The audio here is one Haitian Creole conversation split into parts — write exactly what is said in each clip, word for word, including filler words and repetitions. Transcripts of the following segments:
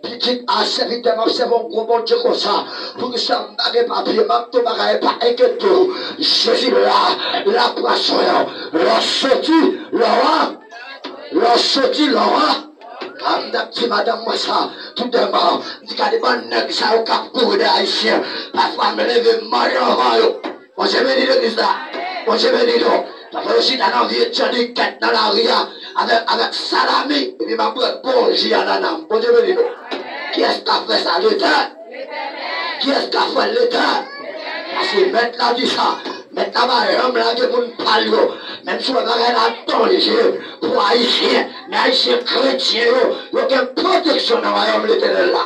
Pitit a sèvitè m ap sèvi yon gwo Bondye konsa. Poukisa m pa gen papye? M ap tou bagay, pa enkyete w. Jezi la, l ap pran swen w. Lè w soti, lè w a, lè w soti, lè w a. A, m t ap di madanm mwen sa, toudèman, m di gade bann nèg sa yo k ap kouri dèyè Ayisyen. Pafwa m leve m manje anvan yo. Bondye beni legliz la. Bondye beni nou. Pafwa yo chita nan vye tchannikèt nan lari a avèk, avèk salami. Epi m ap bwè bon ji anana m. Bondye beni nou. Kiyès k ap fè sa? Letènèl. Kiyès k ap fè l? Letènèl. Paske mèt la di sa. Mèt la pa janm lage moun pa l yo. Menm si w wè bagay la danje pou Ayisyen, men Ayisyen kretyen yo, yo gen pwoteksyon nan wayòm Letènèl la.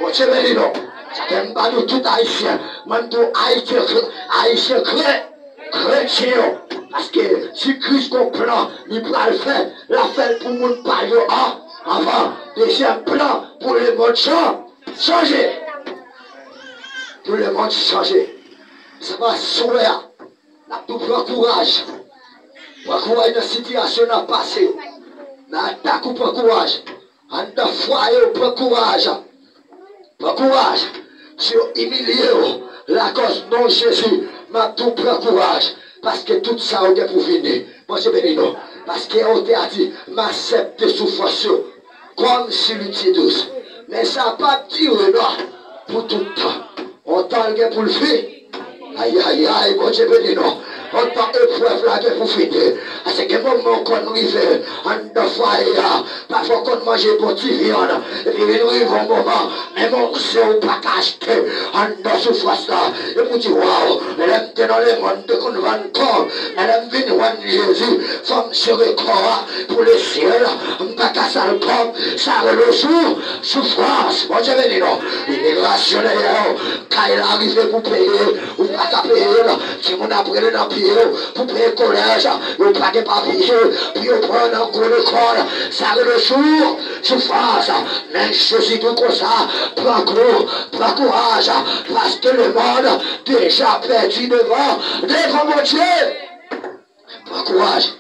Bondye beni nou. Sa fè m pa di w tout Ayisyen. Mwen m di w Ayisyen kre-, Ayisyen kre-, kretyen yo. Paske si Kris gon plan li pral fè, l ap fè l pou moun pa l yo an, anvan. Dezyèm plan, pou lemonn chan-, chanje. Pou lemonn chanje. Se pa swè a. N ap tou pran kouraj. Pran kouraj nan sitiyasyon n ap pase yo. Nan atak ou pran kouraj. Anndan fwaye w pran kouraj. Pran kouraj. Si yo imilye w, lakòz non Jezi, m ap tou pran kouraj. Paske tout sa yo gen pou fini. Bondye beni nou. Paske otè a di, m aksepte soufrans yo. Kòm si li te dous. Men sa p ap dire non pou tout tan. On tan l gen pou l fini. Ayayay, Bondye beni nou. On tan eprèv la gen pou fini. Paske gen moman w konn rive anndan fwaye a. Pafwa w konn manje bon ti vyann. Epi vin rive yon moman, menm yon ze w pa ka achte anndan soufrans la. Epi w di, waw, lè m te nan lemonn, m te konn vann kò m. Men lè m vin jwenn Jezi, fò m sere kò a pou lesyèl. M pa ka sal kò m, sa rele sou, soufrans. Bondye beni nou. Imigrasyon dèyè w, kay la rive pou peye, ou pa ka peye l. Timoun ap rele nan pye w pou peye kolèj, yo pa gen papye pou yo pran nan gwo lekòl. Sa rele sou, soufrans. Men Jezi di w konsa, pran kou, pran kouraj, paske lemonn deja pèdi devan, devan Bondye. Pran kouraj.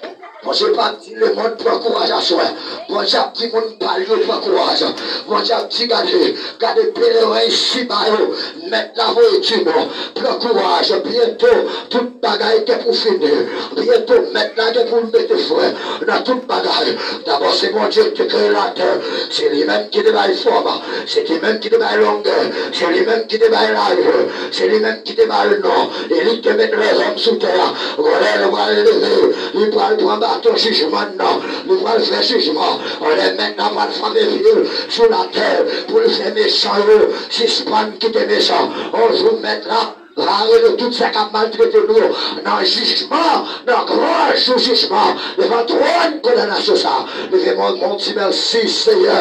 Bondye p ap di lemonn pran kouraj aswè. Bondye ap di moun pa l yo pran kouraj. Bondye ap di gade, gade pelerin isiba yo. Mèt la voye di nou, pran kouraj. Byento, tout bagay gen pou fini. Byento, mèt la gen pou l mete fren nan tout bagay. Dabò, se Bondye ki te kreye latè. Se li menm ki te bay fòm. Se li menm ki te bay longè. Se li menm ki te bay lajè. Se li menm ki te ba l non. E li ki te met lèzòm sou tè a. Lè l pral leve, li pral pran baton jijman nan. Li pral fè jijman. Lè mèt la pral frape pye l sou latè pou l fè mechan yo sispann kite mechan. On jou mèt la va rele tout sa k ap maltrete nou nan jijman, nan gran jou jijman, devan twòn kondanasyon sa. Leve men w, di mèsi, Seyè.